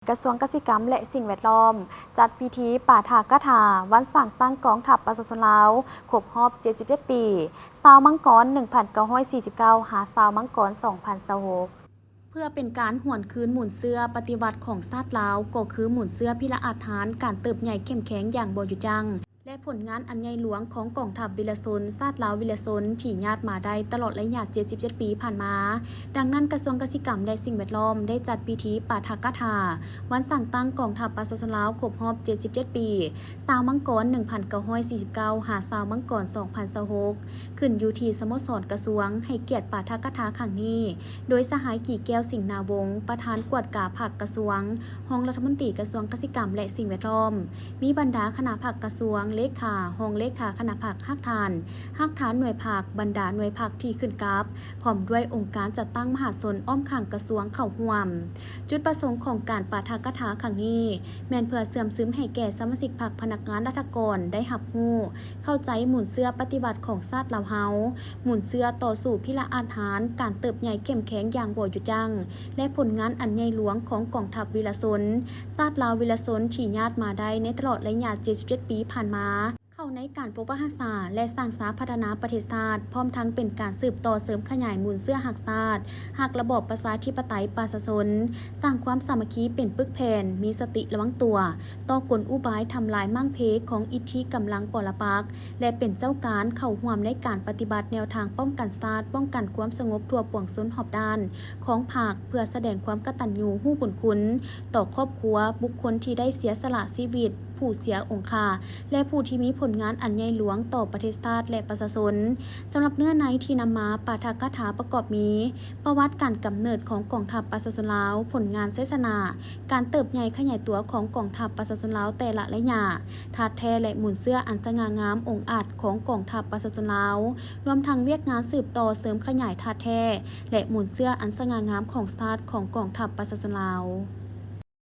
ກະຊວງກະສິກຳ ແລະ ສິ່ງແວດລ້ອມ ຈັດພິທີປາຖະກະຖາວັນສ້າງຕັ້ງກອງທັບປະຊາຊົນລາວ ຄົບຮອບເຈັດສິບເຈັດປີ ຊາວມັງກອນ ໜຶ່ງພັນເກົ້າຮ້ອຍສີ່ສິບເກົ້າ ຫາ ຊາວມັງກອນ ສອງພັນຊາວຫົກ ເພື່ອເປັນການຫວນຄືນມູນເຊື້ອປະຕິວັດຂອງຊາດລາວ ກໍຄືມູນເຊື້ອພິລະອາດຫານ ການເຕີບໃຫຍ່ເຂັ້ມແຂງຢ່າງບໍ່ຢຸດຢັ້ງ ແລະ ຜົນງານອັນໃຫຍ່ຫຼວງຂອງກອງທັບວິລະຊົນ ຊາດລາວວິລະຊົນ ທີ່ຍາດມາໄດ້ຕະຫຼອດໄລຍະເຈັດສິບເຈັດປີຜ່ານມາ. ດັ່ງນັ້ນ, ກະຊວງກະສິກຳ ແລະ ສິ່ງແວດລ້ອມ ໄດ້ຈັດພິທີປາຖະກະຖາວັນສ້າງຕັ້ງກອງທັບປະຊາຊົນລາວຄົບຮອບເຈັດສິບເຈັດປີ ຊາວມັງກອນ ໜຶ່ງພັນເກົ້າຮ້ອຍສີ່ສິບເກົ້າ ຫາ ຊາວມັງກອນ ສອງພັນຊາວຫົກ ຂຶ້ນຢູ່ທີ່ສະໂມສອນກະຊວງ ໃຫ້ກຽດປາຖະກະຖາຄັ້ງນີ້ ໂດຍສະຫາຍ ກີ່ແກ້ວ ສິງນາວົງ ປະທານກວດກາພັກກະຊວງ, ຮອງລັດຖະມົນຕີກະຊວງກະສິກຳ ແລະ ສິ່ງແວດລ້ອມ, ມີບັນດາຄະນະພັກກະຊວງ, ເລຂາ, ຮອງເລຂາຄະນະພັກ, ຮາກຖານ, ຮາກຖານໜ່ວຍພັກ, ບັນດາໜ່ວຍພັກທີ່ຂຶ້ນກັບ, ພ້ອມດ້ວຍອົງການຈັດຕັ້ງມະຫາຊົນອ້ອມຂ້າງກະຊວງເຂົ້າຮ່ວມ. ຈຸດປະສົງຂອງການປາຖະກະຖາຄັ້ງນີ້ ແມ່ນເພື່ອເຊື່ອມຊຶມໃຫ້ແກ່ສະມາຊິກພັກ, ພະນັກງານລັດຖະກອນໄດ້ຮັບຮູ້ ເຂົ້າໃຈມູນເຊື້ອປະຕິວັດຂອງຊາດລາວເຮົາ, ມູນເຊື້ອຕໍ່ສູ້ພິລະອາດຫານ, ການເຕີບໃຫຍ່ເຂັ້ມແຂງຢ່າງບໍ່ຢຸດຢັ້ງ ແລະ ຜົນງານອັນໃຫຍ່ຫຼວງຂອງກອງທັບວິລະຊົນ ຊາດລາວວິລະຊົນ ທີ່ຍາດມາໄດ້ໃນຕະຫຼອດໄລຍະເຈັດສິບເຈັດປີຜ່ານມາ ເຂົ້າໃນການປົກປັກຮັກສາ ແລະ ສ້າງສາພັດທະນາປະເທດຊາດ, ພ້ອມທັງເປັນການສືບຕໍ່ເສີມຂະຫຍາຍມູນເຊື້ອຮັກຊາດ, ຮັກລະບອບປະຊາທິປະໄຕປະຊາຊົນ, ສ້າງຄວາມສາມັກຄີເປັນປຶກແຜ່ນ, ມີສະຕິລະວັງຕົວ ຕໍ່ກົນອຸບາຍທຳລາຍມ້າງເພຂອງອິດທິກຳລັງປໍລະປັກ ແລະ ເປັນເຈົ້າການເຂົ້າຮ່ວມໃນການປະຕິບັດແນວທາງປ້ອງກັນຊາດ, ປ້ອງກັນຄວາມສະຫງົບທົ່ວປວງຊົນຮອບດ້ານຂອງພັກ ເພື່ອສະແດງຄວາມກະຕັນຍູຮູ້ບຸນຄຸນຕໍ່ຄອບຄົວ, ບຸກຄົນທີ່ໄດ້ເສຍສະຫຼະຊີວິດ, ຜູ້ເສຍອົງຄາ ແລະ ຜູ້ທີ່ມີຜົນງານອັນໃຫຍ່ຫຼວງຕໍ່ປະເທດຊາດ ແລະ ປະຊາຊົນ. ສຳລັບເນື້ອໃນທີ່ນຳມາປາຖະກະຖາປະກອບມີ ປະຫວັດການກຳເນີດຂອງກອງທັບປະຊາຊົນລາວ, ຜົນງານໄຊຊະນະ, ການເຕີບໃຫຍ່ຂະຫຍາຍຕົວຂອງກອງທັບປະຊາຊົນລາວແຕ່ລະໄລຍະ, ທາດແທ້ ແລະ ມູນເຊື້ອອັນສະຫງ່າງາມອົງອາດຂອງກອງທັບປະຊາຊົນລາວ, ລວມທັງວຽກງານສືບຕໍ່ເສີມຂະຫຍາຍທາດແທ້ ແລະ ມູນເຊື້ອອັນສະຫງ່າງາມຂອງຊາດຂອງກອງທັບປະຊາຊົນລາວ.